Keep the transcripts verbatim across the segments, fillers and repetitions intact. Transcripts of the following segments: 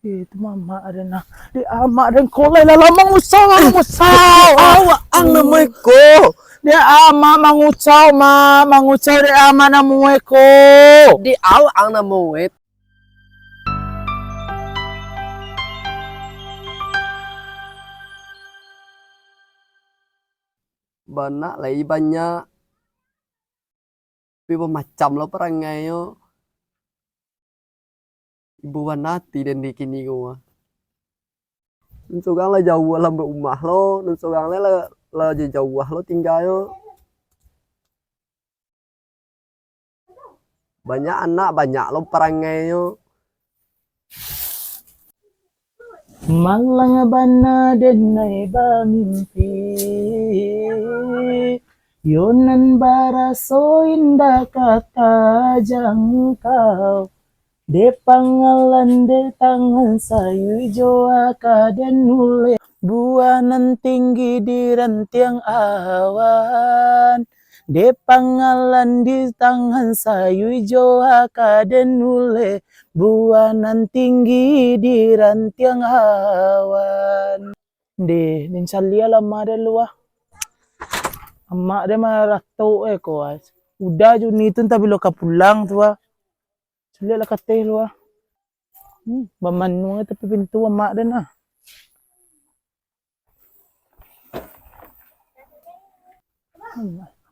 Eh, tu mamak den nah. Dek amak den ko lai lah, lah mangusau, mangusau. Awak ang namo iko. Dek amak mangusau, mak, mangusau dek amak namo iko. Dek awak ang namo e. Bana lai banyak. Tapi bamacam lo parangainyo. Ibo bana ati den di kini ko mah. Nan surang lah jauah lah barumah lo, nan surang lah, lah, lah jauah lo tingganyo. Banyak anak, banyak lo parangainyo. Malang bana den ai bamimpi, yo nan baraso indak ka tajangkau. Dek pangalan, dek tangan sayui jo aka den uleh, buah nan tinggi di rantiang awan. Dek pangalan di tangan sayui jo aka den uleh, buah nan tinggi di rantiang awan. Deh, den caliak lah amak den lu ah. Amak den maratok eh ko ah. Udah Juni tu antah bilo ka pulang tu ah. Caliak lah kateh lu ah. Hmm, bamanuang tapi pintu amak den ah.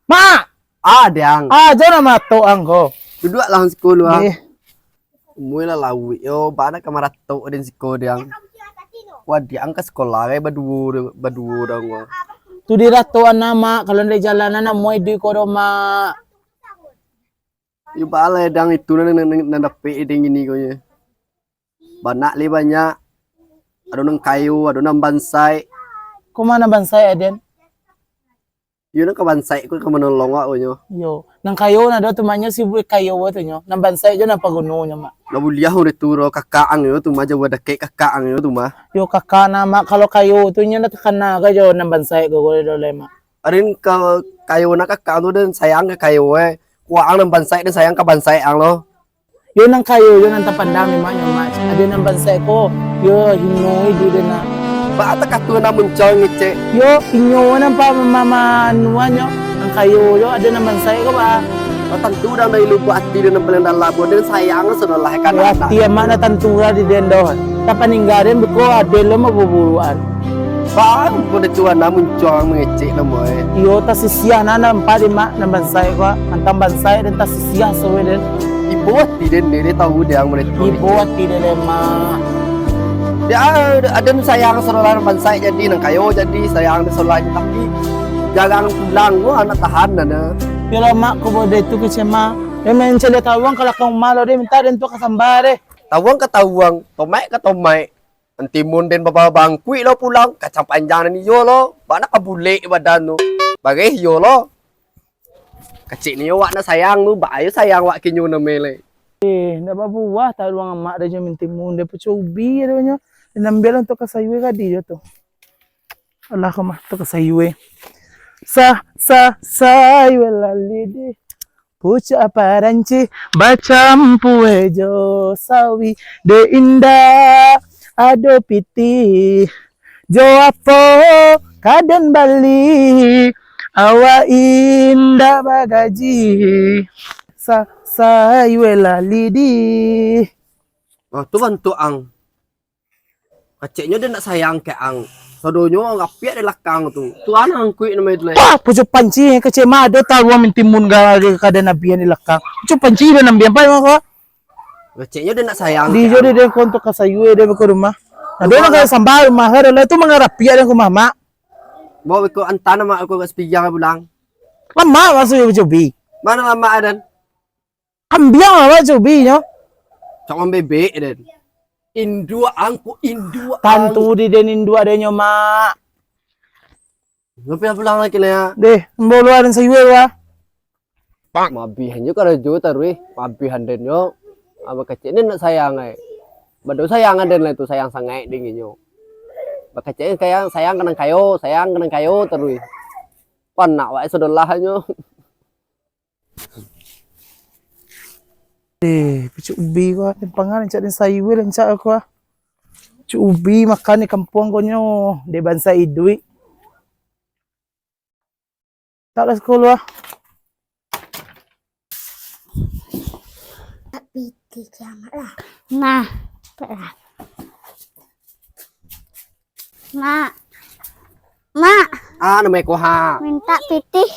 Mak! Ah, Diang. Ah, jo nan maratok ang ko. Duduaklah siko lu ah. Eh. Umua lah lauik yo, bana ka maratok den siko Diang. Wah, Diang ka sikolah ai baduo, baduo dang ko. Tu diratok anak, Mak, kalau ndak jalan anak muai di ko do, Mak. Yo baa lai dang itu nan, nan, nan, nan dapek den kini ko nyo. Bana lai banyak. Ado nan kayo, ado nan bansaik. Ko ma nan bansaik, Aden? Iyo nan ka bansaik ko ka manolong awak ko nyo. Iyo. Nan kayo nan ado tu Mak nyo si buek kayo tu nyo. Nan bansaik jo nan paguno nyo, Mak. Lah buliah urang tu ro kakak ang yo tu mah, jauah dakek kakak ang yo tu mah. Yo kakak nah, Mak, kalau kayo tu nyo ndak takana ka jo nan bansaik ko, ko do lai, Mak. Aden ka kayo nak kakak tu den sayang ka kayo e. Kok ang nan bansaik den sayang ka bansaik ang lo. Yo nan kayo, yo nan tapandang ni, Mak, nyo, Mak. Ado nan bansaik ko, yo hino iduik den nak. Baa takatu nan muncuang ngecek. Yo, inyo nan pa mama anuan nyo. Nan kayo yo, ado nan bansaik ko, baa. Lah tantu dang dari lubuk ati den nan paling dalam, den sayang sudah lah ka anak. Ati amak nak tantu lah di den doh. Tapaningga den beko, ado lo mah buburuan. Baa, pun itu anak muncuang mangecek namo e. Iyo, tasisiah nan nampak di mak, nan bansaik ko. Antang bansaik den tasisiah sawe den. Ibo ati den, den, den tahu den ang mulai tu. Ibo ati den, den, Mak. Dia, ah, ada nu sayang saudara bansaik jadi, nan kayo jadi, sayang di saudara, tapi jarang pulang, wah, anak tahan, nana. Yolah, Mak, ko bodeh tu kecek, Mak. Den main caliak tawuang ka lakang rumah lo, den minta den tu ka samba, deh. Tawuang ka tawuang, tomaik ka tomaik. Nan timun den baba bangkuik lo pulang, kacang panjang nan iyo lo, bana ka bulek badan tu. Bareh iyo lo. Kecek ni awak nak sayang tu, baa yo sayang awak kinyo name lai. Eh, ndak babuah taluang amak dah jo mintimun, dah pacubi dah nyo. Dan ambiak lah untuak ka sayua tadi jo tu. Alah, kama tu ka sayua. Sa, sa, sayua lalidi. Pucuk paranci bacampua jo sawi, dek indak ado pitih. Jo apo ka den bali, awak indak bagaji. Sa-, sayua lalidi. Ah, tu bantuak ang. Keceknyo den ndak sayang ka ang. Sadonyo ang rapiak di lakang tu. Tu anak angkuik namo itu lai. Wah, pucuk panci, kecek mah ado taruang mintimun gara-gara ka den abian di lakang. Pucuk panci den ambian pai mah ko. Keceknyo den ndak sayang. Di jo den ko untuak ka sayua den beko rumah. Ado nang ka samba rumah ka ado lai tu mangarapiak den ka rumah mak. Bawa beko antan mak ko ka sapigang pulang. Lamak masuk jo bacubi. Mano lamak aden? Ambiang lah, Mak, cubi nyo. Cak mambebek, den. Induak ang, kok induak ang. Tantu di den induak den nyo, Mak. Ngapo pulang lagi, Lea? Deh, ambo luar den sayua, ya. Mabih nyo karajo taruih, mabih den nyo. Abah kecek ni nak sayang ai. Bado sayang den lah tu, sayang sangaik dek inyo. Bakecek sayang, sayang ka nan kayo, sayang ka nan kayo taruih. Panak wae sadolah nyo. Eh, pucuk ubi ko, den pangan rancak den sayua, rancak ko ah. Cubi makan di kampuang ko nyo, dek bansa iduik. Tak lah sekolah. Tak pitih kiamat lah. Nah, tak lah. Mak. Mak. Ah, namo ko ha? Mintak pitih.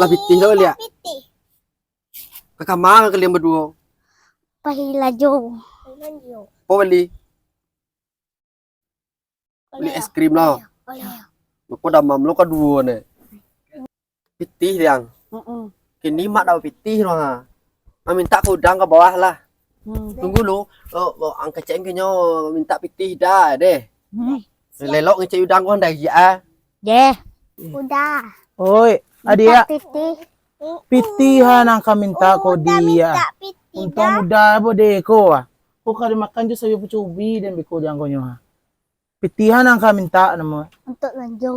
Lah pitih tu liak. Ka kama kalian baduo? Pai lajo. Po bali? Bali es krim lah. Mako damam lo kaduo ne. Pitih tiang. Kini mak dak bapitih lo ha. Ah, mintak ka udang ka bawah lah. Tunggu lo, lo, lo ang kecek kinyo mintak pitih dah deh. Lelok ngecek udang ko handai ah. Deh. Udah. Oi, adiak. Pitih. Pitih ha nan ka mintak ko diak. Untuang udah bo deh ko ah. Ko ka dimakan jo sayua pucubi den beko diang ko nyo ha. Pitih ha nan ka mintak namo. Untuak lanjo.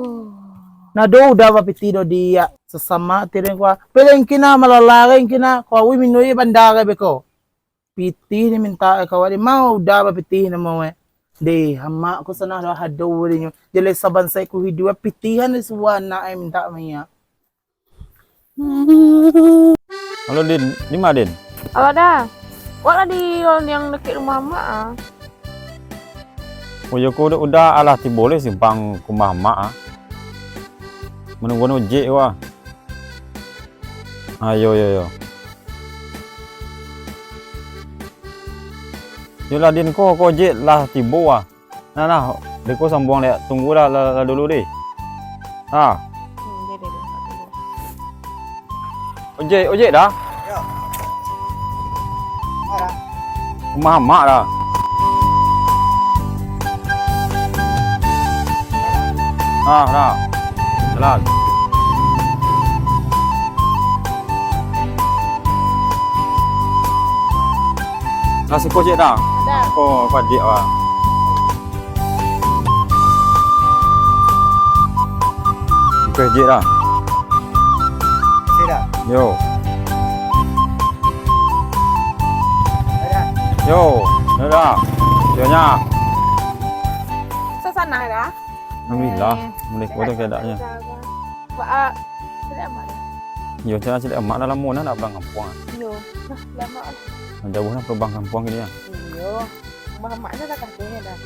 Nado udah bapitih do diak. Sasamo ti den ko ah. Peleng kina malalai kina ko awih minui bandar beko. Pitih ni mintak ka awak deh, mau udah bapitih namo eh. Deh, amak ko sanang dah hado deh nyo. Jaleh sabansaik ku hiduik, pitih han disuruah anak eh mintak maiak. Halo, Din. Di ma, Din? Alah, Da. Wak lah di lorong yang dakek rumah amak ah. Oh, iyo ko, udah, udah alah tibo leh simpang ka rumah amak ah. Manunggu ojek wak. Ah, iyo, iyo, iyo. Iyolah, Din, ko, ko ojek lah tibo ah. Nah, nah, beko sambuang dek, tunggu lah, lah, lah dulu deh. Ha. Ojek, ojek dah. Yo. Rumah amak dah. Ah, dah. Jalan. Lah, siko cek dah. Dah. Ko padiak lah. Bukan jek lah. Sida. Yo. Sida. Yo, yo dah. Yo nya. Sasana dah. Alhamdulillah. Eh, mulai kuat keadaannya. Ba, ah, caliak amak dah. Yo, caliak, caliak amak dah lamo nah nak pulang kampuang. Yo, nah, lamo lah. Jauah nah pulang kampuang kini ya. Iyo. Rumah amak dah lah katonyo dah.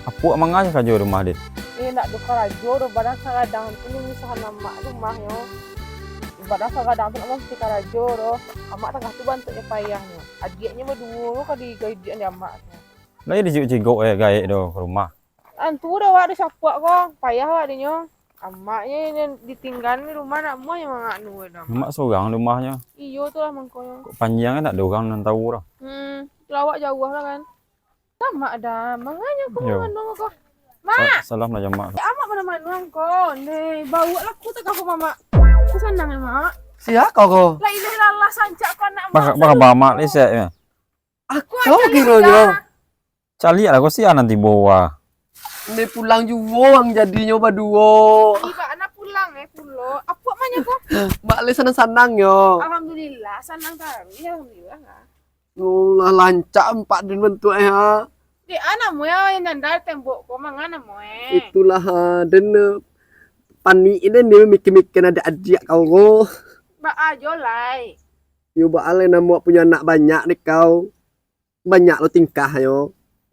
Apuak manga se karajo rumah, Din? Eh, ndak ado karajo doh, badan sagadang tu nyo nyusahan amak rumahnyo. Badan sagadang tu nak mesti karajo doh. Amak tangah tu bantuaknyo payahnyo. Adiaknyo baduo tu ka digaidiak dek amak tu. Lai dijiuk-jigok eh gaek doh ka rumah. Antu doh awak disapuak ko, payah awak dinyo. Amaknyo nan ditinggaan di rumah nak muah nyo manganu doh. Amak surang di rumahnyo. Iyo tu lah mangkonyo. Kok panjang kan ndak ado urang nan tahu doh. Hmm, tu awak jauah lah kan. Tamak dah, manganyo ko. Yo. Manganu ko. Mak! Sa-, salam lah jo mak. Amak mano-mano ko. Neh, bawak lah ko takah ko mamak. Ko sanang ya, Mak. Sia kau ko? La ilaha illallah, sancak ko anak mak. Baka, baka bamak ni sia ya. Aku kau kironyo. Caliak lah ko sia nan tibo wah. Neh pulang juo ang jadinyo baduo. Iba anak pulang eh pulo. Apuak manyo ko? Bak le sanang-sanang yo. Alhamdulillah, sanang taruih. Alhamdulillah lah. Lah, lancak ampak den bantuak eh, ha. Dek, ah, namo eh, nyanda tembok ko, manga namo eh. Itulah, ha, den, eh, panik den ni mikir-mikir anak adiak kau ko. Baa jo lai. Yo, baa lai namo punyo anak banyak dek kau. Banyak lo tingkahnyo.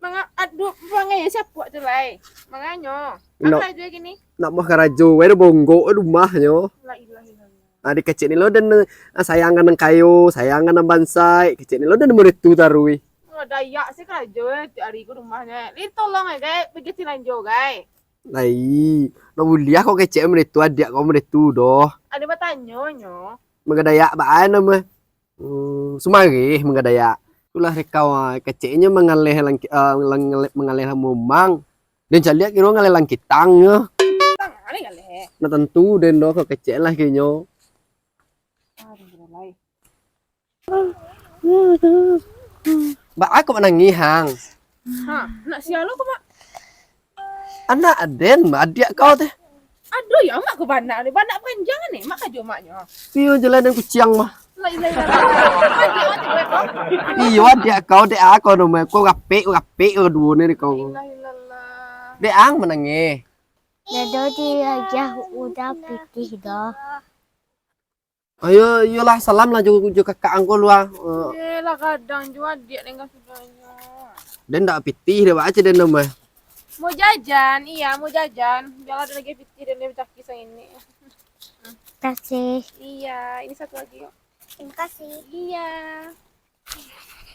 Manga, aduh, manganyo siapo tu lai. Manganyo. Nak, apa aja gini? Nak mah karajo, weh, bonggok rumahnyo. La ilaha illallah. Ah, di kecek ni lo den, ah, sayang ka nan kayo, sayang ka nan bansaik. Kecek ni lo den murid tu taruih. Oh, dayak se karajo, eh, tiap ari ko rumahnyo. Li tolong eh, gai, pigi tilanjo, gai. Lai, nak buliah kau kecek murid tu, adiak kau murid tu doh. Ado batanyo nyo. Mangadayak baa namo. Hmm, sumarih mangadayak. Itulah rikau, ah, keceknyo mangaleh langki-, ah, lang-, mangaleh lamomang. Den caliak kiro ngaleh langkitang nyo. Tang, aneh ngaleh. Nah, tantu den doh kecek lah kinyo. Aduh, lai. Baa kau manangih, Hang? Ha, nak sia lo ko, Mak? Anak aden, adiak kau teh. Aduh, ya, Mak, ko banak ni. Banak panjang ni, Mak, kajo maknyo. Iyo, jalan dan kuciang mah. La ilaha illallah. Adiak, adiak, adiak. Iyo, adiak kau, dek a kau namo. Kau rapek, rapek kau duo ni kau. La ilaha illallah. Dek ang manangih. Dado di wajah udah pitih doh. Ayo, iyolah, salam lah jo, jo kakak ang ko lu ah. Eh. Eh, lah gadang jo adiak dengan sudahnyo. Den ndak pitih dek baa ceh den namo. Mau jajan, iya, mau jajan. Biarlah ada lagi pitih dan dia bercaki sang ini. Kasih. Iya, ini satu lagi yuk. Terima kasih. Iya.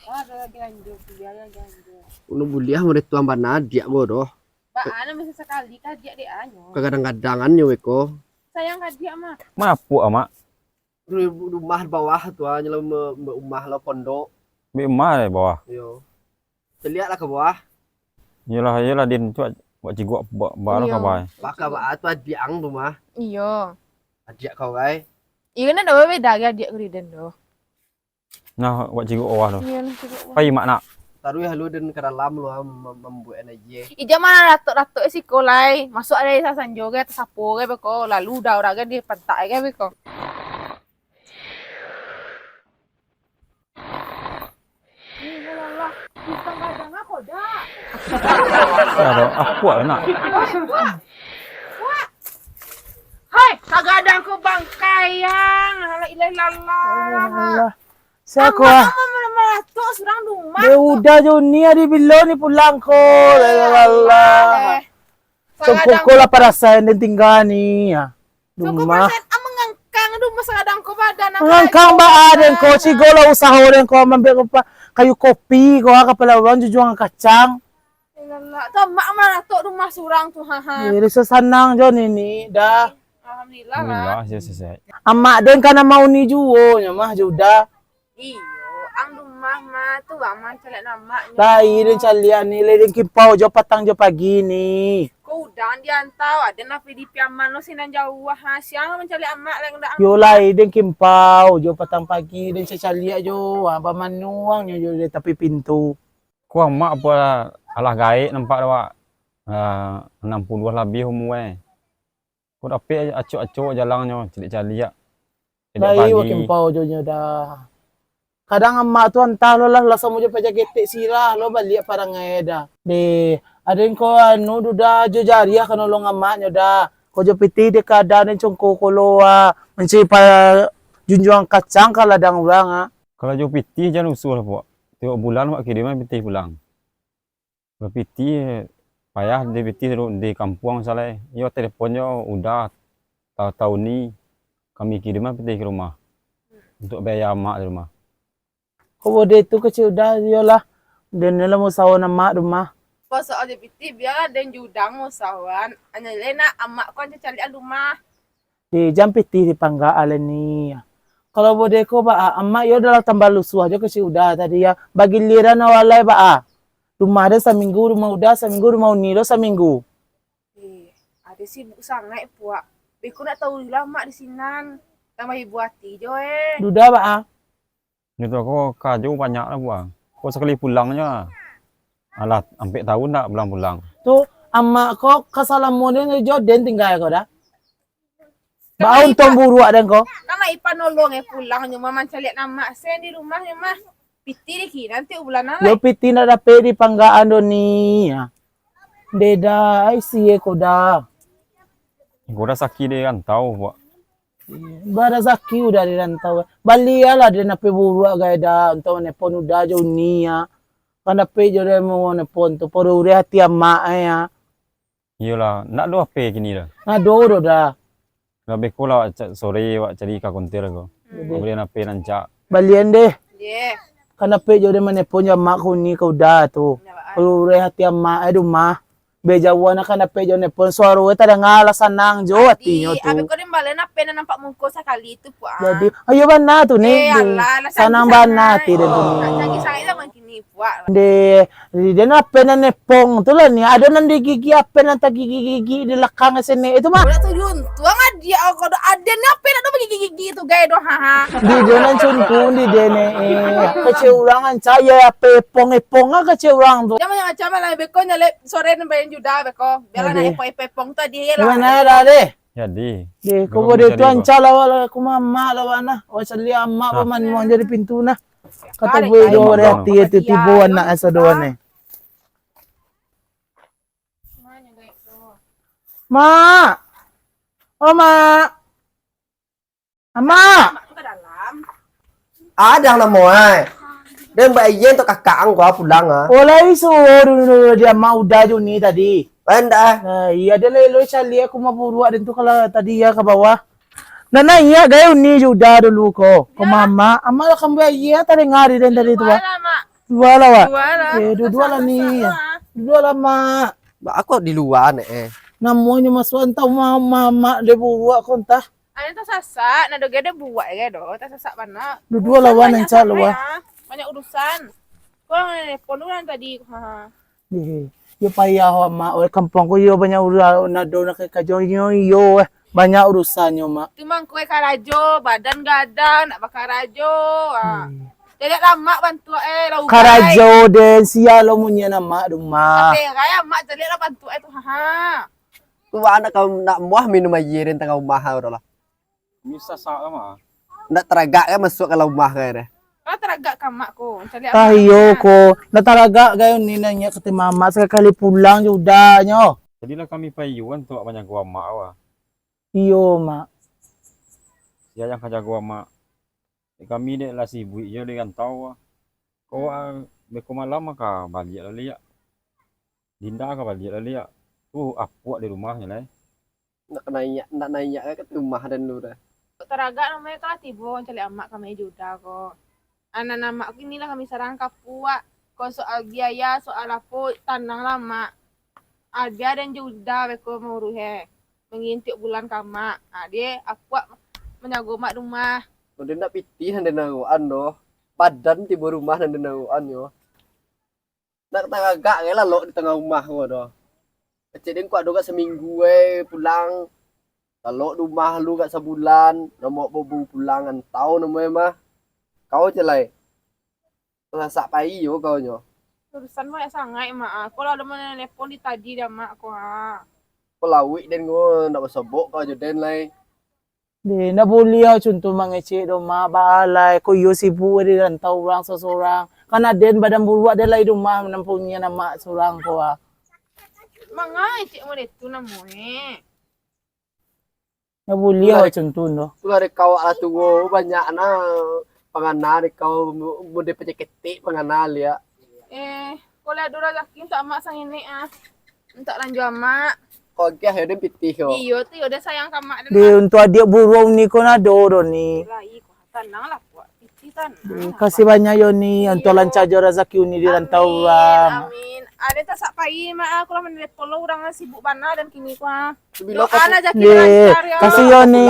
Oh, ada lagi lanjut, biar lagi lanjut. Unu buliah murid tuan bana adiak go doh. Baa, masih sakali ka adiak dek anyo. Kagadang-gadangan nyo beko. Sayang ka adiak mah. Mapuak, Mak. Ru-, rumah di bawah tu, ah, nyo lah me-, me-, rumah lah pondok. Ambiak rumah di bawah? Iyo. Caliak lah ka bawah. Iyolah, iyolah, Din. Cubo buek cigok ba-, baa lo Iyo. kabar. Baa kabar tu adiak ang tu mah. Iyo. Adiak kau, ai. Iyo, kan ado babeda lagi adiak ko di den tu. Nah, buek cigok bawah tu. Iyo, nah, cigok bawah. Pai, Mak, nak. Taruih lu den ka dalam lu, ah, mem-, mambuek aia. Ija mah datok-datok siko lai. Masuak dari sasanjo ge, tasapo ge beko. Lalu udah urang ge dipantak ge beko. Ih, alah, pisang gadang ako dak? Ado apo nak? Hai, kagadang ko bangkai yang. La ilaha illallah. Alah. Sia ko ah? Maratok surang di rumah. Deh, udah jo ni ari bilo ni pulang ko. La ilaha illallah. Eh. Congkok ko lah parasan den tingga ni, ah. Congkok rumah. Parasan, ah, mangangkang, aduh, masalah dangko badan, ah, mangangkang baa den ko, cigo lah usaho den ko, mambiak ko pa-, kayu kopi ko, ah, kapalo urang jujuang kacang. Iyolah, tu amak maratok rumah surang tu, ha, ha. Eh, rasa sanang jo ni, ni, dah. Alhamdulillah lah. Alhamdulillah, sehat-sehat. Amak den kan mau ni juo nyo mah, jo dah. Iyo, ang di rumah mah tu, ang mancaliak amaknyo. Lai den caliak ni, lai den kimpau jo patang jo pagi ni. Ko udah ang diantau, aden lah pai di Piaman lo sinan jauah, ha, siang mancaliak amak lai ndak. Yo lai den kimpau jo patang pagi, den caliak jo, ha, bamanuang nyo jo di tapi pintu. Ko amak apo lah, alah gaek nampak tu, Wak. Ah, anam puluah labiah umua, eh. Ko dapek acok-acok jalannyo, caliak-caliak. Lai, wak kimpau jo nyo dah. Kadang amak tu antah lo lah, lah samo jo paja ketek sirah lo baliak parangai dah. Deh, aden ko anu dudah jo jariah ka nolong amaknyo dah. Ko jo pitih dek ka ado den congko ko lo, ah, mancari pa-, junjuang kacang ka ladang urang, ah. Kalau jo pitih jan usuah lah, Puak. Tiok bulan wak kiriman pitih pulang. Bapitih, payah di pitih di kampuang salai. Iyo telepon jo udah ta-, taun ni kami kiriman pitih ka rumah. Untuak biaya amak di rumah. Ko bodeh tu kecek udah, iyolah. Den ni lah musaho amak di rumah. Ko soal di pitih, bialah den jo udah musahoan. Anyo lai nak amak ko anco caliak rumah. Di jam pitih di pangga alai ni. Kalau bodeh ko baa, amak yo dah lah tambah lusuah jo kecek udah tadi ya. Bagiliran awalai baa. Rumah dah saminggu, rumah udah saminggu, rumah uni lo saminggu. Eh, ado sibuk sangaik, Puak. Beko nak tau lah amak di sinan. Tambah ibu ati jo, eh. Dudah baa. Nyo tu ko karajo banyak lah, Puak. Ko sakali pulang nyo. Alah, ampek taun dak pulang-pulang. Tu, amak ko ka salamo den jo den tingga ko dah. Baa untuang buruak den ko. Kan lah ipa nolong eh pulang nyo mah mancaliak amak sen di rumah nyo mah. Pitih di kinan tiok bulan lah. Yo pitih ndak dapek di panggaan do ni. Ya. Deda ai sie ko dah. Ko dah saki di rantau, Puak. Barazaki udah di rantau. Balialah den ape buruak gai dah, untuak manepon udah jo uni ya. Kan dapek jo den manepon tu, pado ureh ati amak ai ya. Iyolah, ndak ado ape kini dah. Ndak ado doh dah. Lah beko lah wak ca-, sore wak cari ka konter ko. Hmm. Balian ape rancak. Balian deh. Ye. Kan dapek jo den manepon jo amak ko uni ka udah tu. Pado ureh ati amak ai di rumah. Be jauah nak kan dapek jo nepon, suaro e tadanga lah sanang jo atinyo tu. Abih ko den balen ape nan nampak muko sakali tu, Puak. Jadi, ayo bana tu ni. Eh, alah, lah sanang bana ati den tu ni. Nak cari sangai zaman kini, Puak. Deh, jadi den ape nan nepong tu lah ni. Ado nan di gigi ape nan tagigi-gigi di lakang sini itu mah. Udah tu untuang adiak ko do aden ni ape nak do bagigi-gigi tu gai do, ha, ha. Di den nan cuntu di den eh. Kecek urang ancak ya ape epong-epong ah kecek urang tu. Jangan macam-macam lah, beko nyalek. Sore nan bayan juda beko. Bialah nak epong-epong tu adi lah. Gimana dah deh? Jadi, deh, kok beko tu ancak lah, wak lah, ka rumah amak lah, wak nah. Wak caliak amak, wak manuang jadi pintu nah. Kato buek jo urang ati, tibo anak asa doan ni. Mak! Oh, Mak! Amak! Adang namo ai. Den baiya tu kakak ang ko pulang ah. Oh, lai suruh dulu dia Mak Uda jo Uni tadi. Lai ndak ah. Nah, iyo, den lai lo caliak ka rumah buruak den tu kalau tadi yo ka bawah. Nah, nah, iyo, gai Uni jo Uda dulu ko. Ka rumah Amak. Amak lah kambuang aia, tadanga den tadi tu, Mak. Duo lah, Wak. Duo lah. Eh, duo-duo lah ni. Duo lah, Mak. Ba, aku di lua ni, eh. Namonyo masuak antah rumah, rumah Amak dek buruak ko antah. Ado tasasak, nado gado buruak gado, tasasak bana. Duo-duo lah, Wan, ancak lah, Wan. Banyak urusan. Ko telepon urang tadi, ha. Eh, yo payah, Mak. Oi, kampuang ko yo banyak urang, nado nak karajo, iyo, iyo, eh. Banyak urusannyo, Mak. Tu mangko karajo, badan gadang, nak bakarajo. Ah. Hmm. Jadi lamak bantuak, eh, lah ubai. Karajo den, sia lo munyian amak di rumah. Aterai amak jadi lah bantuak, eh, tu, ha, ha. Tu anak kau nak muah minum aia den tangah rumah, ha, udah lah. Bisa sak lah, Mak. Nak taragak kan masuk ka rumah kan, eh? Kalau taragak ka amak ko, caliak amak. Tah iyo ko, nak taragak kan ni nanya ka ti mamak sakali pulang jo Uda nyo. Jadilah kami payuan tu, Mak, manjago amak, wah. Iyo, Mak. Sia nan ka jago amak. Dek kami dek lah sibuik jo di rantau, ah. Ko, ah, beko malam mah ka baliak lah liak. Dinda ka baliak lah liak. Tu apuak di rumah nyo lai. Nak naiak, nak naiak ka rumah den dulu dah. Taragak namonyo ka lah tibo, caliak amak kami jo Uda ko. Anak amak kini lah kami sarang ka apuak. Ko soal biaya, soal apo, tanang lah, Mak. Bia den jo Uda beko mauruih, eh. Mangintiak bulan ka amak. Ah, deh, apuak manjago amak rumah. Ko den ndak pitih nan den arokan doh. Badan tibo rumah nan den arokan nyo. Nak taragak gai lalok di tangah rumah ko doh. Kecek den ko ado gak saminggu ai pulang. Lalok di rumah lu gak sabulan, namo bobu pulang antau namonyo mah. Kau je lai. Masak pai yo kau nyo. Urusan banyak sangaik, Mak. Ko lah ado manelepon di tadi dah, Mak, ko, ha. Ko lawik den ko, ndak basobok kau jo den lai. Deh, ndak buliah macam tu mangecek doh, Mak. Baa lai, ko iyo sibuk di rantau urang sorang-sorang. Kan aden badan buruak, den lai di rumah nampungian amak sorang ko, ah. Mangecek model tu namonyo. Ndak buliah macam tu doh. Tulah dek awak lah tuo, banyak nah pangana dek kau, model panyakik ketek pangana liak. Eh, kalau ado razaki untuak amak sanginik ah. Untuak lanjua amak. Kok agak yo den pitih ko. Iyo tu, yo den sayang ka amak den. Deh, untuak adiak buruak Uni ko nado doh ni. Lai ko, tanang lah puak. Pitih tanang. Deh, kasih banyak yo Ni, untuak lancar jo razaki Uni di rantau urang. Amin, amin. Aden tasak pai, Mak, aku lah manelepon lo urang sibuk bana den kini ko ah. Doa lah jaki den lancar yo. Kasih yo Ni.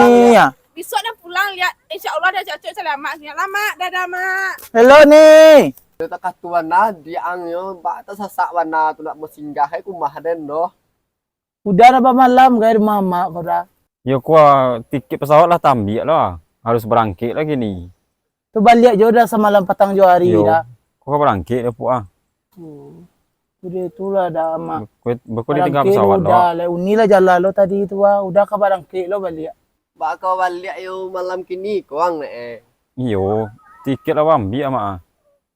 Bisuak den pulang liak, insya Allah den cocok caliak amak. Selamat, dadah, Mak. Hello Ni. Yo takah tu bana, diang yo, bak tasasak bana tu nak mau singgah ai ka rumah den doh. Uda nak bamalam gai rumah amak ko dah. Yo ko, tiket pesawat lah tambiak lah. Harus barangkek lah kini. Tu baliak jo dah samalam patang jo ari dah. Ko ka barangkek dah puak ah. Hmm. Udah itulah dah amak. Beko, beko ditingga pesawat lo. Uda lah, Uni lah jalan lo tadi tu ah. Uda ka barangkek lo baliak. Bak ka baliak yo malam kini ko ang nak eh. Iyo, tiket lah ambiak amak ah.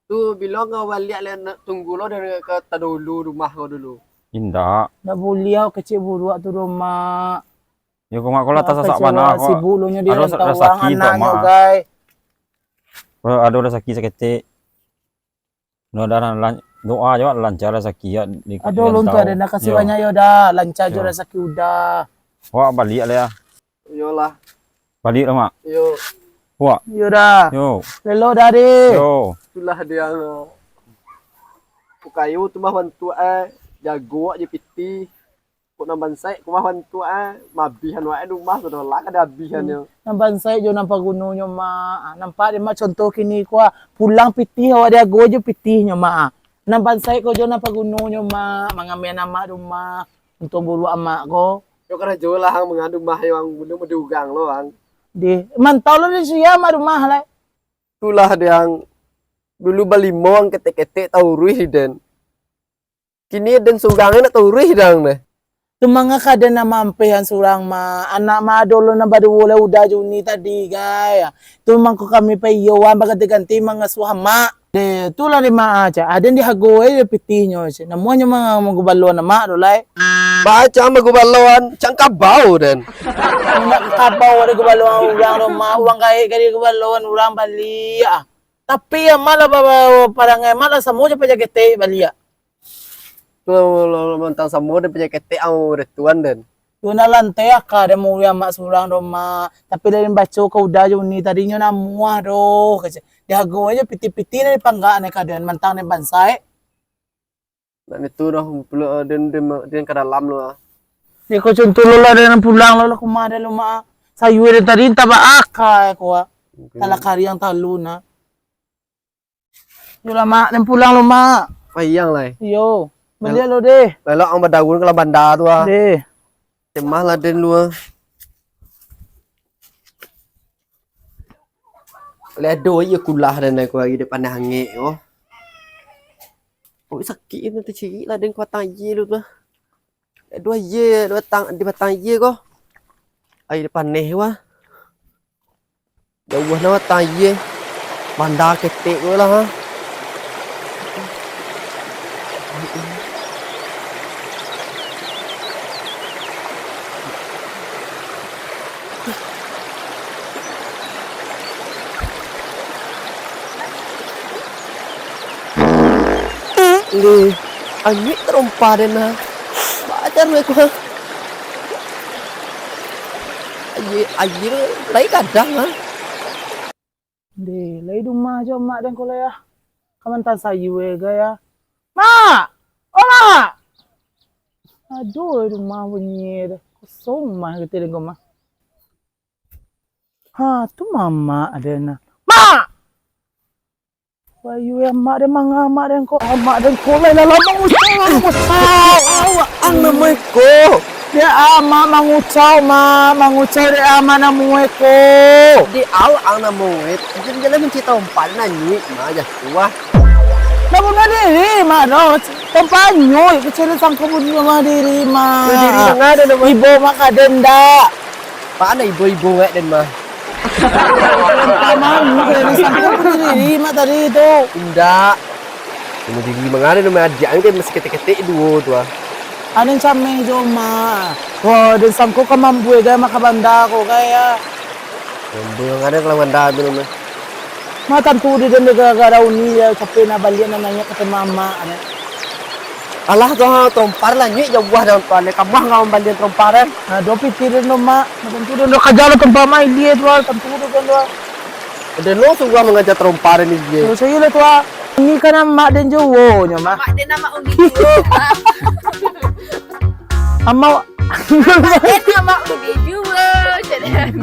Tu bilo kau baliak lai, nak tunggu lo dari ka tadulu rumah kau dulu. Indak. Ndak buliah kecek buruak tu doh, Mak. Yo ko, Mak, ko lah tasasak bana ko. Sibuk lo nyo di rantau urang, anaknyo gai. Ado razaki saketek. Mudah-mudahan lan-, doa jo lancar razaki yo di rantau. Ado lo tu, ado, kasih banyak yo dah, lancar jo razaki Uda. Wak baliak lai ah. Iyolah. Baliak lah, Mak. Iyo. Puak. Iyo dah. Yo. Lelo dah, deh. Yo. Itulah dia, no. Pukayo tu mah bantuak eh. Jago wak je pitih. Kok nan bansaik ko mah bantuak eh. Mabihan wak eh rumah tu doh lah, kada abihan nyo. Nan bansaik jo nan pagunonyo, Mak. Ah, nampak deh, Mak, contoh kini ko ah. Pulang pitih awak diago jo pitihnyo, Mak. Ah. Nan bansaik ko jo nan pagunonyo, Mak. Mangamian amak rumah. Untuang buruak amak ko. Yo karajo lah ang mangadu mah yo ang, bunuh mah di urang lo ang. Deh, mantau lo di sia mah rumah lai. Tulah deh ang, dulu balimo ang ketek-ketek tauruih den. Kini den surang nak tauruih dang deh. Tu manga kaden nan mampehan surang, Mak. Anak Mak ado lo nan baduo lah Uda jo Uni tadi, gai. Tu mangko kami pai iyo wan baganti-ganti mangasuah Mak. Deh, tu lah deh, Mak, cak. Aden dihago aja pitihnyo, cak. Namuahnyo mah magubaloan Mak tu lai. Bacang magubaloan, cang kabau den. Indak kabau ado gubaloan urang tu, Mak. Urang gaek kali gubaloan urang baliak. Tapi, ya, Mak lah ba-, ba-, parangai Mak lah samo jo paja ketek baliak. Lo, lo, lo, mantang samo den paja ketek ang udah tuan den. Yo nak lantai aka den muriang Mak surang doh, Mak. Tapi dari baco ka Uda jo Uni tadinyo namuah doh, kecek. Dihago aja piti-piti nan dipanggak ne ka den mantang den bansaik. Nak itu doh, pulo, den, den, den ka dalam lo, ah. Di ko cuntuh lo lah den pulang lo lah kumah den lo, Mak. Sayua den tadi entah ba aka ko, ah. Oke. Talah kariang talu nah. Yo lah, Mak, den pulang lo, Mak. Payang lai. Iyo. Baliak lo deh. Lelok ang badaun ka lah banda tu, ah. Deh. Temah lah den lu, ah. Ledo iyo kulah den aku lagi dek paneh angek ko. Oh, sakik tu, tacirik lah den ka batang aie lu tu. Ledo aie, di batang, di batang aie ko. Aie paneh wah. Jauah nah batang aie. Banda ketek ko lah, ha. Leh, anyuik tarompa den nah. Baa caro ko, ha? Aie, aie tu lai gadang, ha? Ndeh, lai di rumah jo mak den ko lai, ah. Ka mantang sayua gai, ah. Mak! Oh, Mak! Aduh, di rumah bunyi deh. Kosong rumah kito den ko mah. Ha, tu mamak den nah. Mak! Wayuh, eh, mak den manga, mak den ko, ah, mak den ko lai lah, lah mangucau, lah mangucau. Awak ang namo iko. Dek amak mangucau, mak, mangucau dek amak namo iko. Dek awak ang namo iko. Jadi jalan mancari tarompa nan anyuik, mak, jatuah. Lah bunuah diri, mak, doh. Tarompa anyuik, kecil sangko bunuah diri, mak. Bunuah diri manga den, mak? Ibo mak ka den ndak? Paan ibo-ibo ngek den mah. Paman, bunuh diri, sampai bunuh diri mak tadi tu. Indak. Bunuh diri manga den mah, adiak den masih ketek-ketek duo tu ah. Aden cameh jo mak. Wah, den sangko ka mambuai gai maka banda ko gai ah. Mambuai manga den kalau banda tu mah. Mah tantu di den gara-gara uni ya, capek nak baliak nak nanya ka mamak, ya. Alah tu, ha, tarompa lah, nyuik jauah dah tu, alai kamuah ngau balian tarompa den. Nah, do pitih den do, mak. Nah, tantu den do kaja lah tarompa mak ilia tu, ah, tantu den do, ah. Den lo suruah mangaja tarompa den ilia. Yo, sayo lah tu, ah. Ini kan amak den juo nyo, mak. Mak den amak uni juo, mak. Amak. Mak den amak uni juo, cak den.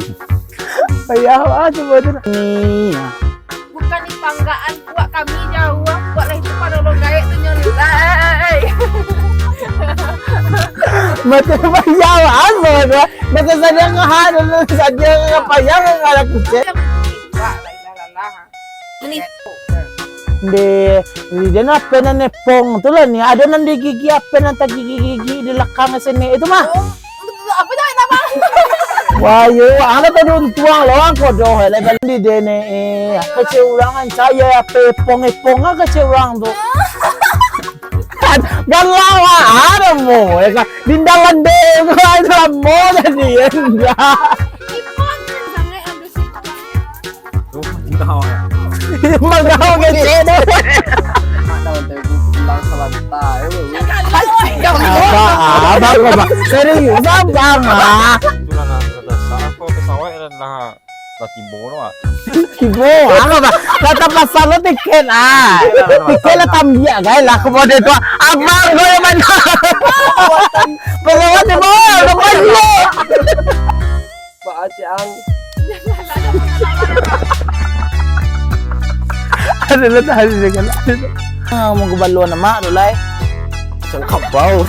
Payah lah cubo tu. Ni, ya. Bukan di panggaan, buat kami jauah, buat lah itu pada lo gaek tu nyo lai. Macam payah lah, apa tu? Macam sadia ka ha dulu, sadia ka payah ka lah kucek. Buat lah, lah, lah, lah. Meni- Ndeh, di den apo nan nepong tu lah ni, ado nan di gigi apo nan tagigi-gigi di lakang sini itu mah. Oh, apa jawek nama? Wah, yo, ang lah tadi untuang lo, ang kodoh, lah bali di den, eh. Kecil urang an, caya apo epong-epong ah kecil urang tu. Galau ah, ado mo, ya kan? Dindalan deh, gua itu mo tadi, ya. Ipon sangat ambil sih. Mangau kecek tu. Mak dah hotel tu pulang salanta, eh, bro. Abang, abang, abang. Serius, abang, ah. Itulah nah, dasar aku pesawat dah, dah tibo tu, ah. Tibo, apa, bang? Lah tapasang lo tiket, ah. Tiket lah tambiak, guys, lah, aku model tu. Abang, kau yang mana? Pesawat tibo, kau balik. Pak Aceh ang. Ada lah, ada lah, ada lah. Ah, mau ke balon mak tu lai. Sangkap bau.